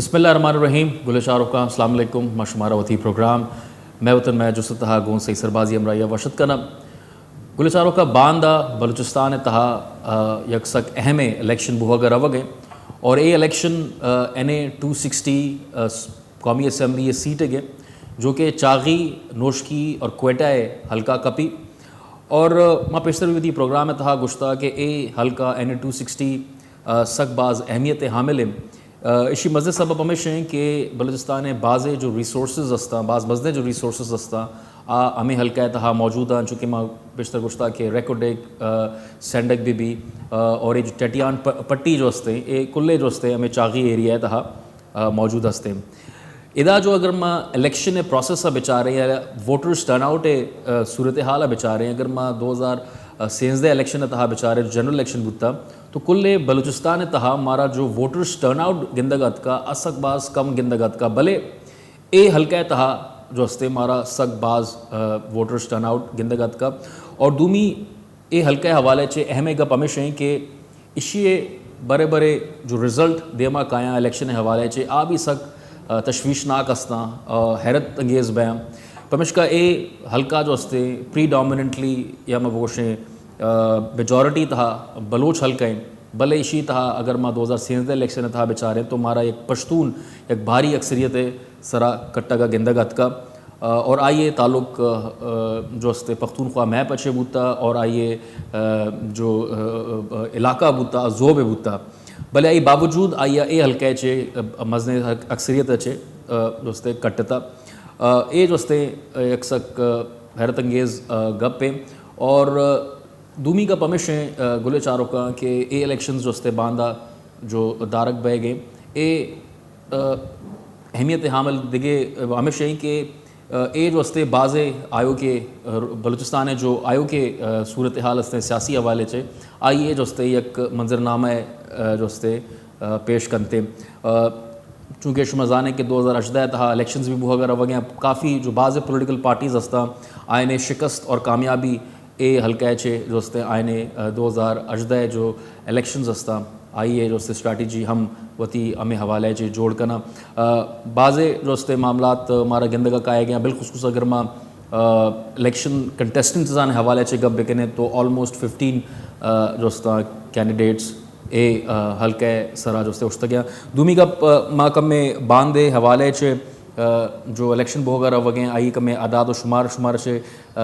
بسم اللہ الرحمن الرحیم۔ گل چاروکاں السلام علیکم، ما شمارا وتی پروگرام مئے وطن مئے جست ءِ تہا گوں سہی سربازی ہمراہی ءَ وش اتک کناں۔ گل چاروکاں، باندا بلوچستان ءِ تہا، آ، یک سک اہمیں الیکشن بوہگ ءَ روگ ءَ، اور اے الیکشن، آ، این اے ٹو سکسٹی، آ، س-، قومی اسمبلی ءِ سیٹ ءِ گے، جو کہ چاغی، نوشکی اور کوئٹہ ءِ حلقہ کپی۔ اور ما پیشتر وتی پروگرام ءِ تہا گوشتا کہ اے حلقہ این اے ٹو سکسٹی، آ، سک باز اہمیت ءِ حامل ایں۔ آ، اشی مزنیں سبب ہمیش ایں کہ بلوچستان ءِ بازیں جو ریسورسز ہستاں، باز مزنیں جو ریسورسز ہستاں، آ ہمے حلقہ ءِ تہا موجود ایں، چونکہ ما پیشتر گوشتا کہ ریکوڈک، آ، سینڈک بی بی، آ، اور اے جو ٹیٹیان پ-، پٹی جو ہستیں، اے کلے جو ہستیں ہمے چاغی ایریا ءِ تہا، آ، موجود ہستیں۔ ادا جو اگر ما الیکشن ءِ پروسیس ءَ بچاریں یا ووٹرز ٹرن آؤٹ ءِ، آ، صورتحال ءَ بچاریں، اگر ما دو ہزار سیزدہ الیکشن ءِ تہا بچاریں، جنرل الیکشن بوتا، تو کل بلوچستان ءِ تہا مارا جو ووٹرز ٹرن آؤٹ گندگ ءَ اتکا، آ سک باز کم گندگ ءَ اتکا، بلے اے حلقہ ءِ تہا جو ہستے مارا سک باز، آ، ووٹرز ٹرن آؤٹ گندگ ءَ اتکا۔ اور دومی اے حلقہ ءِ حوالے چے اہمیں گپ ہمیش ایں کہ اشی ءِ برے برے جو رزلٹ دیما کایاں الیکشن ءِ حوالے چے، آ بھی سک، آ، تشویشناک ہستاں، آ، حیرت انگیز بیاں۔ پمشکا اے حلقہ جو ہستے پریڈومیننٹلی یا ما بگوشیں، آ، میجورٹی تہا بلوچ حلقہ ایں، بلے اشی تہا اگر ما دو ہزار سیزدہ الیکشن ءِ تہا بچاریں تو مارا یک پشتون یک بھاری اکثریت ءِ سرا کٹگ ءَ گندگ ءَ اتکا، آ، اور آئی ءِ تعلق، آ، جو استے پختونخوا میپ ءَ چہ بوتا اور آئی ءِ، آ، جو، آ، آ، علاقہ بوتا، زوب ءَ بوتا، بلے آئی باوجود آئی ءَ اے حلقہ ءَ چہ، آ، مزنیں اکثریت ءَ چہ، آ، جو استے کٹتا۔ آ، اے جو استے یک سک، آ، حیرت انگیز، آ، گپ ایں۔ اور، آ، دومی گپ ہمیش ایں، آ، گل چاروکاں کہ اے الیکشنز جو استے باندا جو دارگ بئیگ ایں، اے، آ، اہمیت حامل دگہ ہمیش ایں کہ، آ، اے جو استے بازیں آیوکے، آ، بلوچستان ءِ جو آیوکے، آ، صورتحال استے سیاسی حوالے چے، آئی ءَ جو استے یک منظرنامہ ءَ، آ، جو استے، آ، پیش کنتے۔ آ، چونکہ شما زانیں کہ دو ہزار ہژدہ ءِ تہا الیکشنز بھی بوہگ ءَ روگ ءَ ایں، کافی جو بازیں پولیٹیکل پارٹیز ہستاں، آئین ءَ شکست اور کامیابی اے حلقہ ءَ چے جو استے آئین ءَ، آ، دو ہزار ہژدہ ءِ جو الیکشنز ہستاں، آئی ءِ جو استے اسٹریٹجی ہم وتی ہمے حوالہ ءَ چے جوڑ کناں۔ آ، بازیں جو استے معاملات مارا گندگ ءَ کائیگ ءَ ایں، بالخصوص اگر ما، آ، الیکشن کنٹیسٹنٹزانی حوالہ ءَ چے گپ بکنیں تو آلموسٹ ففٹین، آ، جو استا کینڈیڈیٹس اے، آ، حلقہ ءِ سرا جو استے اوشتگ ءَ ایں۔ دومی گپ، آ، ما کمے باند ءِ حوالہ ءَ چے، آ، جو الیکشن بوہگ ءَ روگ ءَ ایں، آئی کمے اعداد و شمار شمار چے، آ،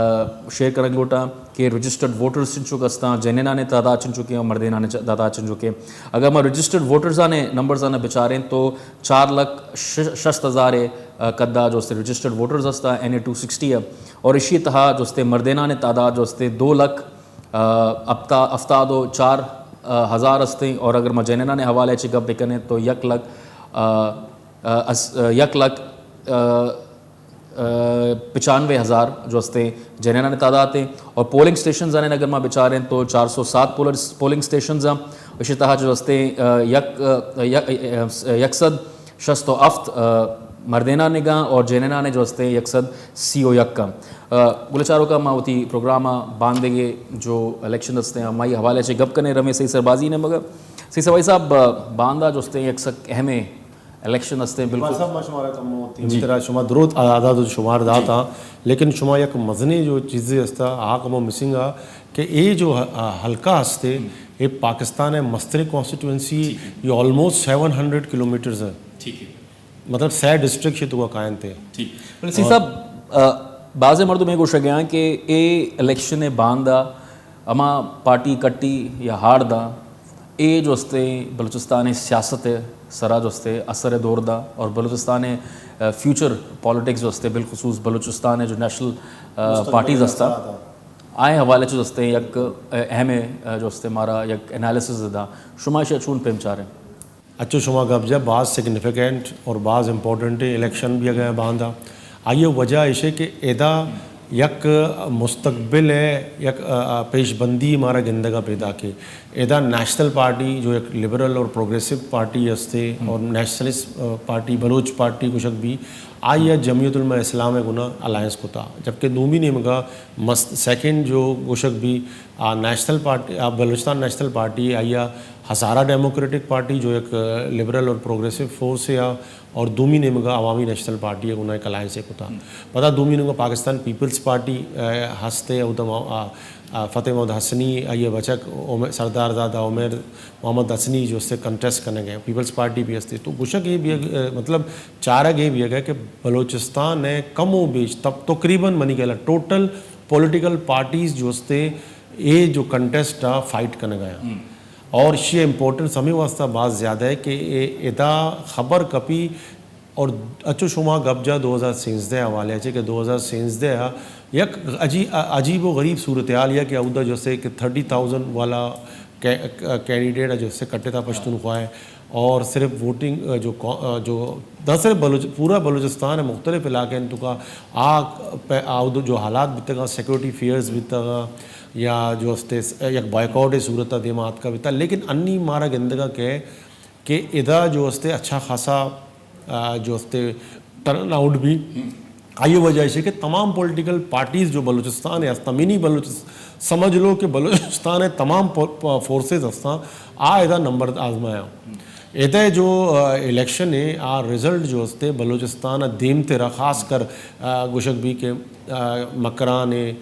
شیئر کنگ لوٹاں کہ رجسٹرڈ ووٹرز چنچک استاں، جنینانی تعداد چنچکیں اور مردینانی چ-، تعداد چنچکیں۔ اگر ما رجسٹرڈ ووٹرزانی نمبرزاں بچاریں تو چار لکھ ش-، شست ہزار ءِ، آ، قدا جو استے رجسٹرڈ ووٹرز استاں این اے ٹو سکسٹی ءَ، اور اشی تہا جو استے مردینانی تعداد جو استے دو لکھ، آ، ہپتا-، ہفتاد و چار، آ، ہزار استیں، اور اگر ما جنینانی حوالہ ءَ چے گپ بکنیں تو یک لکھ، آ، آ، اس-، آ، یک لکھ، آ، آ، پچانوے ہزار جو استے جنینانی تعداد ایں، اور پولنگ اسٹیشنز آنیں اگر ما بچاریں تو چار سو سات پولر-، پولنگ اسٹیشنز ایں، اشی تہا جو استے، آ، یک، آ، یک، آ، یک سد شست و ہفت، آ، مردینانی گاں اور جنینانی جو استے یک سد سی و یک ایں۔ آ، گل چاروکاں، ما وتی پروگرام ءَ باندگے جو الیکشن استے ہمائی حوالہ ءَ چے گپ کنیں، رویں سہی سربازی نیمگ ءَ۔ سہی سربازی صاحب، آ، باندا جو استے یک سک اہمیں الیکشن ہستیں، بالکل۔ صاحب، ما شمارا کم ہوتی جی۔ ترا شما درود اعداد و شمار داتا، لیکن شما یک مزنیں جو چیزے ہستا، آ کمو مسنگ آ کہ اے جو ہ-، آ، حلقہ ہستے، اے پاکستان ءِ مستریں کانسٹیٹوئنسی، یہ آلموسٹ سیون ہنڈریڈ کلومیٹرز ہے۔ ٹھیک ہے۔ مطلب، سہ ڈسٹرکٹ شے تو کائنتے۔ ٹھیک۔ بلے سی صاحب، آ، بازیں مردم اے گوشگ ءَ ایں کہ اے الیکشن ءِ باندا ہما پارٹی کٹی یا ہار داں، اے جو استے بلوچستان ءِ سیاست ءِ سرا جو استے اثر ءِ دور داں اور بلوچستان ءِ، آ، فیوچر پالیٹکس جو استے، بالخصوص بلوچستان ءِ جو نیشنل، آ، پارٹیز ہستاں، آئیں حوالہ چہ جو استے یک، آ، اہم، آ، جو استے مارا یک انالیسس داں۔ شما اشی چون پیم چاریں؟ اچھو، شما گپ جا باز سگنیفیکنٹ اور باز امپورٹنٹ الیکشن بیگ ءَ ایں باندا۔ آئی ءِ وجہ ایش ایں کہ ادا یک مستقبل ءِ یک، آ، آ، پیش بندی مارا گندگ ءَ پیداک ایں۔ ادا نیشنل پارٹی جو یک لبرل اور پروگریسو پارٹی ہستے اور نیشنلسٹ، آ، پارٹی، بلوچ پارٹی گوشگ بی، آئی ءَ جمعیت علماء اسلام ءِ گنا الائنس کتا، جبکہ دومی نیمگا مست-، سیکنڈ جو گوشگ بی، آ، نیشنل پارٹی، آ، بلوچستان نیشنل پارٹی، آئی ءَ ہزارہ ڈیموکریٹک پارٹی جو یک لبرل اور پروگریسو فورس ہے، اور دومی نیمگا عوامی نیشنل پارٹی ہے، انہاں ایک الائنس ہے کتا۔ پدا دومی نیمگا پاکستان پیپلز پارٹی، اے، ہستے، او دم، آ، آ، فتح محمد حسنی، آئی بچک عمر، سردار زادہ عمر محمد حسنی جو سے کنٹیسٹ کرنے گئے، پیپلز پارٹی بھی ہستے۔ تو گوشگ یہ بھی، اے، مطلب، چارگ یہ بھی ہے کہ بلوچستان ہے کم و بیش تب تقریباً منی کہلا ٹوٹل پولیٹیکل پارٹیز جو ہستے، اے جو کنٹیسٹ آ فائٹ کرنے گیا۔ اور اشی امپورٹنس ہمیں واسطہ بہت زیادہ ہے کہ اے ادا خبر کپی۔ اور اچو شما گپ جا دو ہزار سینزدہ حوالے چے کہ دو ہزار سینزدہ آ یک عجی-، عجیب و غریب صورتحال یا کہ اودا جو سے کہ تھرٹی تھاؤزنڈ والا کہ-، کینڈیڈیٹ جو سے کٹے تھا پشتونخوا ہے، اور صرف ووٹنگ، جو کو-، جو نہ صرف بلوچ-، پورا بلوچستان ہے، مختلف علاقے ہیں تو کا آ پہ-، آ جو حالات بیتگا، سیکورٹی فیئرز بیتگا، یا جو استے س-، یک بائیکاٹ صورت دیما آتکا بیتا، لیکن انی مارا گندگا کہ، کہ ادا جو استے اچھا خاصا، آ، جو استے ٹرن آؤٹ بھی۔ آئی وجہ ہے کہ تمام پولیٹیکل پارٹیز جو بلوچستان ہے ہستا، منی بلوچ-، سمجھ لو کہ بلوچستان ہے تمام پو-، پو-، فورسز ہستا، آ ادا نمبر آزمایا۔ ادا جو، آ، الیکشن ہے، آ رزلٹ جو استے بلوچستان دیم تیرا خاص کر، آ، گوشگ بھی کہ، آ، مکران ہے،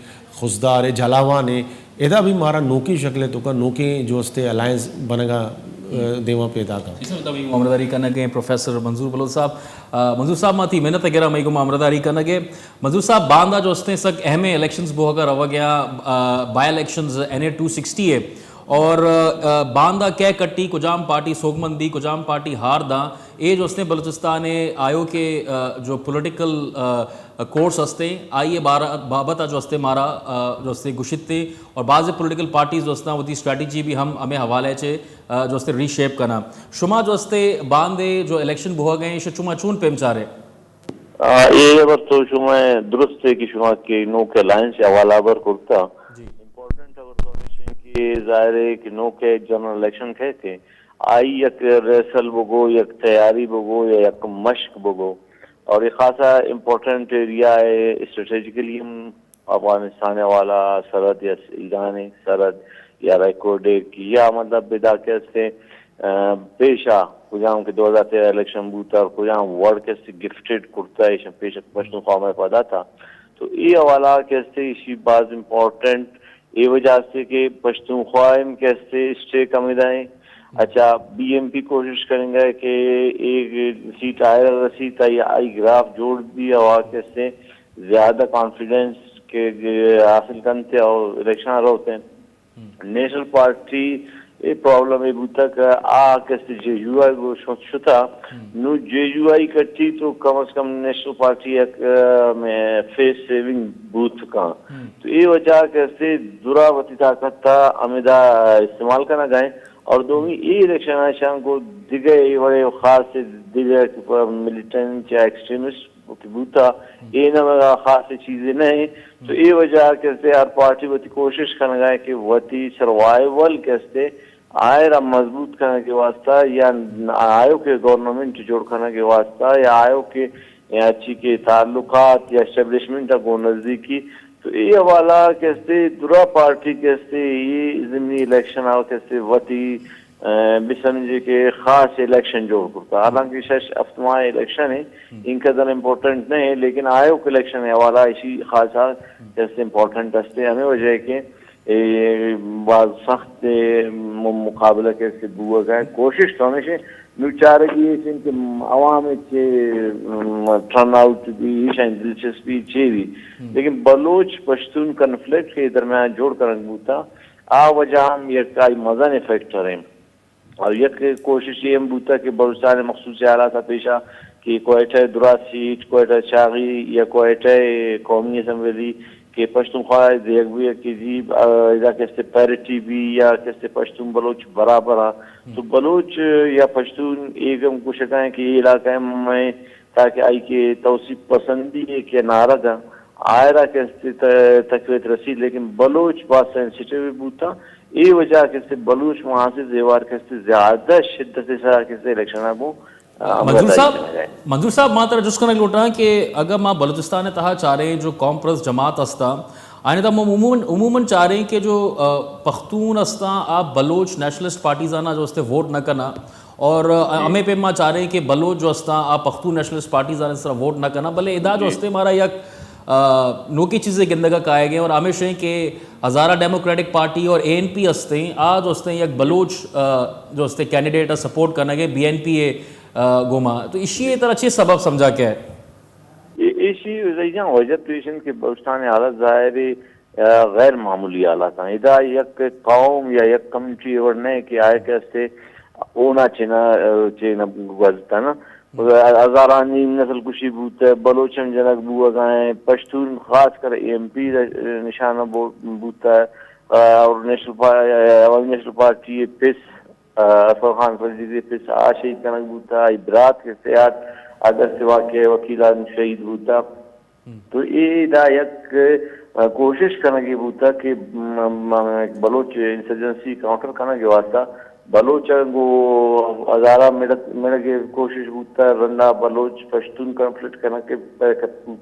خضدار ہے، جھلاوان ہے، ادا بھی مارا نوکیں شکل ہے تو کا نوکیں جو استے الائنس بنگا، آ، دیما پیدا کا۔ جی سر، تبھی ہمراہداری کنگ ء پروفیسر منظور بلوچ صاحب۔ آ، منظور صاحب، ما تی محنت گرا مئی گما ہمراہداری کنگ ء۔ منظور صاحب، باندا جو استیں سک اہمیں الیکشنز بوہگا روگ ء، آ، by elections N A two sixty ء اور، آ، باندا کئے کٹی، کجام پارٹی سوگمندی، کجام پارٹی ہار داں، اے جو استیں بلوچستان ء آیوکے، آ، جو پولیٹیکل، آ، کورس استیں، آئی ء بارہ، بابت ء جو استیں مارا، آ، جو استیں گشتیں اور بعض پولیٹیکل پارٹیز جو استاں وتی اسٹریٹجی بھی ہم ہمیں حوالے چے، آ، جو استیں ری شیپ کنا۔ شما جو استیں باندے جو الیکشن بوہگا ہیں، شما چون پیم چارے؟ آ، اے ہبر تو شما درست ہے کہ شما کہ نوک الائنس حوالہ ہبر کرتا۔ جی۔ امپورٹنٹ ہبر تو ہمیش ہے کہ ظاہر ہے کہ نوک جنرل الیکشن کہتے ہیں، آئی یک ریہرسل بگو، یک تیاری بگو یا یک مشق بگو۔ اور یہ خاصا امپورٹنٹ ایریا ہے، اسٹریٹجیکلی ہم افغانستان والا سرحد یا ایران سرحد یا ریکوڈک یا مطلب بدا کہ استے، آ، پیشا کجام کہ دو ہزار تیرہ الیکشن بوتا اور کجام وڑ کہ استے گفٹڈ کرتا ایشن پیشا پشتونخوا میں پدا تھا۔ تو یہ حوالہ کہ استے اسی باز امپورٹنٹ، یہ وجہ سے کہ پشتونخوا ہم کہ استے اسٹے کم دائیں۔ اچھا، بی ایم پی کوشش کریں گے کہ ایک سیٹ آئر رسیت یا آئی گراف جوڑ بھی ہوا کہ استے زیادہ کانفیڈنس کہ حاصل کنتے اور الیکشن روتے ہیں۔ نیشنل پارٹی اے پرابلم اے بوتا کہ آ کس جے یو آئی گو شت-، شتا، نو جے یو آئی کٹی تو کم از کم نیشنل پارٹی یک، آ، میں فیس سیونگ بوت کان۔ تو اے وجہ کہ استے درا وتی طاقت تا ہمیدا استعمال کنا گئے اور دومی اے الیکشن آشان کو دگہ اے وڑے خاص دگہ ملیٹنٹ یا ایکسٹریمسٹ کہ بوتا، اے نہ خاص چیزے نہ ہے۔ تو اے وجہ کہ استے ہر پارٹی وتی کوشش کنگا ہے کہ وتی سروائیول کہ استے آئرا مضبوط کنگ کے واسطہ یا آیو کے گورنمنٹ جوڑ کنگ کے واسطہ یا آیو کے یا چی کے تعلقات یا اسٹیبلشمنٹ گو نزدیکی۔ تو اے حوالہ کہ استے درا پارٹی کہ استے اے ضمنی الیکشن آو کہ استے وتی، آ، بسمجھے کہ خاص الیکشن جوڑ کرتا۔ حالانکہ شش ہفت ماہ الیکشن ہے، ان قدر امپورٹنٹ نہیں ہے، لیکن آیو کے الیکشن حوالہ اسی خاصا کہ استے امپورٹنٹ استے۔ ہمیں وجہ ہے کہ اے باز سخت م-، مقابلہ کہ استے بوگا ہے۔ کوشش تو ہمیش ہے، نو چارگی ایش انت کہ عوام چے، م-، ٹرن آؤٹ بھی، ایشان دلچسپی چے بھی۔ لیکن بلوچ پشتون کنفلکٹ کے درمیان جوڑ کنگ بوتا، آ وجہ ہم یک آئی مزن فیکٹر ہیں۔ اور یک کوشش یہ ہم بوتا کہ بلوچستان مخصوص حالات پیشا کہ کوئٹہ درا سیٹ، کوئٹہ چاغی یا کوئٹہ قومی اسمبلی کہ پشتونخوا دیگ بی کہ جی، آ، اذا کہ استے پیرٹی بی یا کہ استے پشتون بلوچ برابر ہاں۔ تو بلوچ یا پشتون ایک ہم گوشگا ہیں کہ یہ علاقہ میں تاکہ آئی کے توسیع پسندی ہے کہ نعرہ دا آئرا کہ استے ت-، تقویت رسید، لیکن بلوچ باز سینسیٹیو بوتا۔ اے وجہ کہ استے بلوچ محافظ دیوار کہ استے زیادہ شدت سرا کہ استے الیکشن کو منظور صاحب، منظور صاحب، ما ترا جست کنگ لوٹاں کہ اگر ما بلوچستان تہا چاریں جو قوم پرست جماعت ہستا، آنی تہا ما عموماً، عموماً چاریں کہ جو، آ، پختون استاں، آ بلوچ نیشنلسٹ پارٹیزانا جو استے ووٹ نہ کناں، اور، آ، ہمیں پہ ما چاریں کہ بلوچ جو استاں، آ پختون نیشنلسٹ پارٹیزانا سرا ووٹ نہ کناں، بلے ادا جو استے مارا یک، آ، نوکی چیزے گندگا کائے گئے، اور ہمیش ہیں کہ ہزارہ ڈیموکریٹک پارٹی اور اے این پی استیں، آ جو استیں یک بلوچ، آ، جو استے کینڈیڈیٹ سپورٹ کرنے گئے بی این پی اے، آ، گوما۔ تو اشی طرح چے سبب سمجھا کہ ہے؟ اے-، ایشی رئیساں وجہ تو ایش انت کہ بلوچستان ءِ حالت ظاہر ہے، آ، غیر معمولی حالات ہیں۔ ادا یک قوم یا یک کمیونٹی وڑ نہیں کہ آئے کہ استے اونا چنا، آ، چنا گوزتا نا۔ ہزارانی نسل کشی بوتا، بلوچ ہم جنگ بوگا ہیں، پشتون خاص کر ایم پی نشانہ بو-، بوتا، آ، اور نیشنل پا-، عوامی نیشنل پارٹی پس آ، اصغر خان فرزیزی پس آ شہید کنگ بوتا، آئی برات کہ سیاد اگست واقعہ وکیلان شہید بوتا۔ تو اے دا یک، آ، کوشش کنگی بوتا کہ م-، م-، بلوچ انسرجنسی کاؤنٹر کنگ واسطہ بلوچ گو ہزارہ مڑگ، مڑگ کوشش بوتا، رندا بلوچ پشتون کنفلکٹ کنگ کے پے-،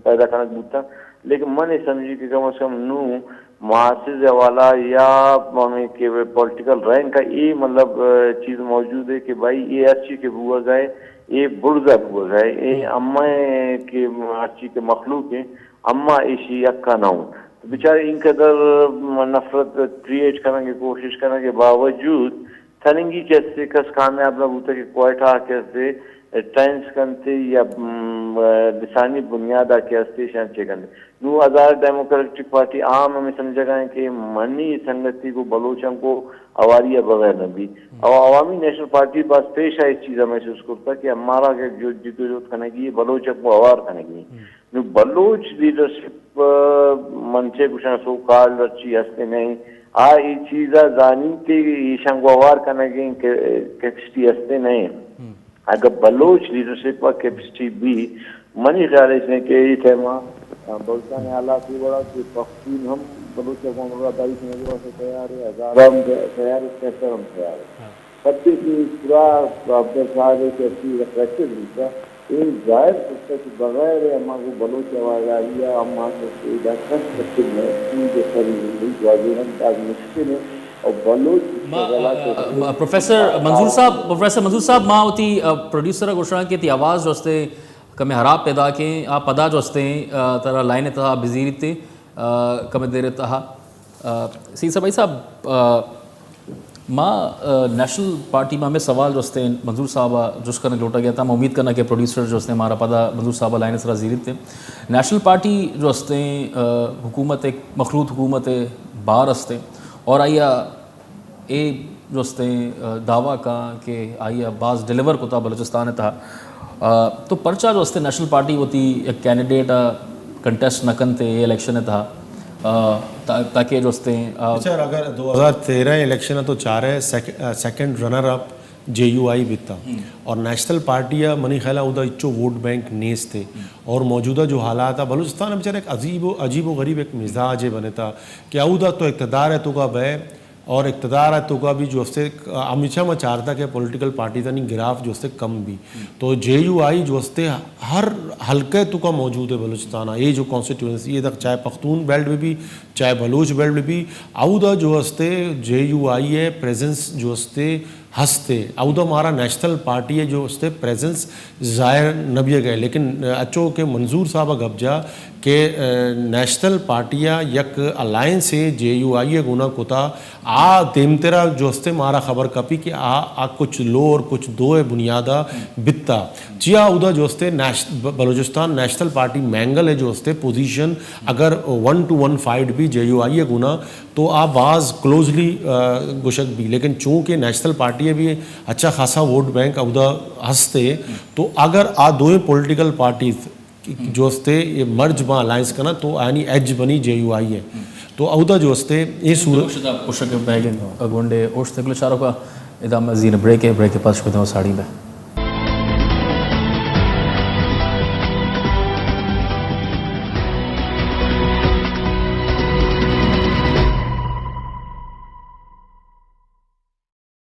پیدا کنگ بوتا۔ لیکن من اے سمجھی کہ کم از کم نوں ماسز حوالہ یا ہمیں کہ پولیٹیکل رینک کا اے مطلب، آ، چیز موجود ہے کہ بھائی اے ہرچی کہ بوگا ہے، اے برزا بوگا ہے، اے اما ہے کہ ہرچی کہ مخلوق ہے، اما ایشی حقا نہ ہوں۔ تو بیچارے ان قدر نفرت کریئیٹ کرنے کی کوشش کرنے کے باوجود تننگی کہ استے کس کامیاب نہ بوتا کہ کوئٹہ کہ استے ٹائمز کنتے یا، م، لسانی بنیاد آ کہ استے شان چے کنتے۔ نوں ہزارہ ڈیموکریٹک پارٹی عام ہمیں سمجھگا ہیں کہ منی سنگتی کو بلوچاں کو اواری بغیر نہ بھی۔ او عوامی نیشنل پارٹی پاس پیش آئی چیز محسوس کرتا کہ ہمارا کہ جو جدوجہد کنگی ہے، بلوچاں کو اوار کنگی ہے۔ نوں بلوچ لیڈرشپ، آ، من چے گوشاں سو کالڈ چی ہستے نہیں۔ آ اے چیزا زانیتے ایشاں گوار کنگیں کہ کیپیسٹی ہستے نہیں۔ اگر بلوچ لیڈرشپ ء کیپیسٹی بی، منی خیال ایش نہیں کہ اے ٹائم ء، آ، بلوچستان ء حالات اے وڑا کہ پختون ہم بلوچ ء گوں ہمراہ داری کنگ ء واسطہ تیار ہے، ہزارہ ہم تیار ہے، کیسر ہم تیار ہے۔ پرچے کہ پورا عبدال صاحب ء کہ اسی ریفریکٹڈ بوتا، اے ظاہر کرتا کہ بغیر ہما گوں بلوچ ہواداری ء ہما کہ ادا کس مشکل نہ ہے، چیز سری زندگی گوازینگ باز مشکل ہے اور بلوچ ما، مشکلات آ، آ، پروفیسر منظور صاحب، پروفیسر منظور صاحب، ما وتی، آ، پروڈیوسر ء گوشاں کہ تی آواز جو استے کمے ہراب پیدا کیں، آ پدا جو استے، آ، ترا لائن تہا بزیریتے۔ آ، کمے دیر تہا، آ، سید صاحب، بھائی صاحب، آ، ما، آ، نیشنل پارٹی ما ہمیں سوال جو استے منظور صاحب ء جست کرنے لوٹا گیا تھا، میں امید کرنا کہ پروڈیوسر جو استے ہمارا پدا منظور صاحب ء لائن سرا زیرت۔ نیشنل پارٹی جو استے، آ، حکومت ایک مخلوط حکومت ہے، بار استے اور آئی اے جو استے، آ، دعویٰ کاں کہ آئی ء باز ڈیلیور کتا بلوچستان ء تہا۔ آ، تو پرچا جو استے نیشنل پارٹی وتی یک کینڈیڈیٹ ء کنٹیسٹ نہ کنتے اے الیکشن ء تہا؟ آ، تا-، تاکہ جو استے، آ، بچار اگر دو ہزار تیرہ الیکشن ء تو چارے سیک-، آ، سیکنڈ رنر اپ جے یو آئی بیتا اور نیشنل پارٹی ء منی خیال ء اودا ہچو ووٹ بینک نیست ہے اور موجودہ جو حالات ء بلوچستان ء بچار ایک عجیب و، عجیب و غریب ایک مزاج ہے بنتا کہ اودا تو اقتدار ء تو کا بے اور اقتدار ء توکا بھی جو استے ہمیشہ ما چارتا کہ پولیٹیکل پارٹیزانی گراف جو استے کم بھی۔ تو جے یو آئی جو استے ہر حلقے توکا موجود ہے بلوچستان ء، یہ جو کانسٹیٹوئنسی ہے تک چاہے پختون بیلٹ میں بھی، چاہے بلوچ بیلٹ میں بھی، اودا جو استے جے یو آئی ہے پریزنس جو استے ہستے، اودا مارا نیشنل پارٹی ہے جو استے پریزنس ظاہر نہ بھی گئے۔ لیکن اچو کہ منظور صاحب گپ جا کہ، آ، نیشنل پارٹی ء یک الائنس ہے جے یو آئی ء گونا کتا، آ دیمترا جو استے مارا خبر کپی کہ آ، آ کچھ لو اور کچھ دو ء بنیادا بیتا۔ چیا اودا جو استے نیش-، ب-، بلوچستان نیشنل پارٹی مینگل ء جو استے پوزیشن اگر ون ٹو ون فائٹ بھی جے یو آئی ء گونا تو آ باز کلوزلی، آ، گوشگ بھی، لیکن چونکہ نیشنل پارٹی ء بھی اچھا خاصا ووٹ بینک اودا ہستے، تو اگر آ دوئیں پولیٹیکل پارٹیز جو استے یہ مرج باں الائنس کناں تو آنی ایج بنی جے یو آئی ہے۔ تو اودا جو استے یہ صورت کشک بیگن گونڈے اوشت گل چارو کا ادامہ زیر بریک ہے، بریک پاس کو دو ساڑی میں۔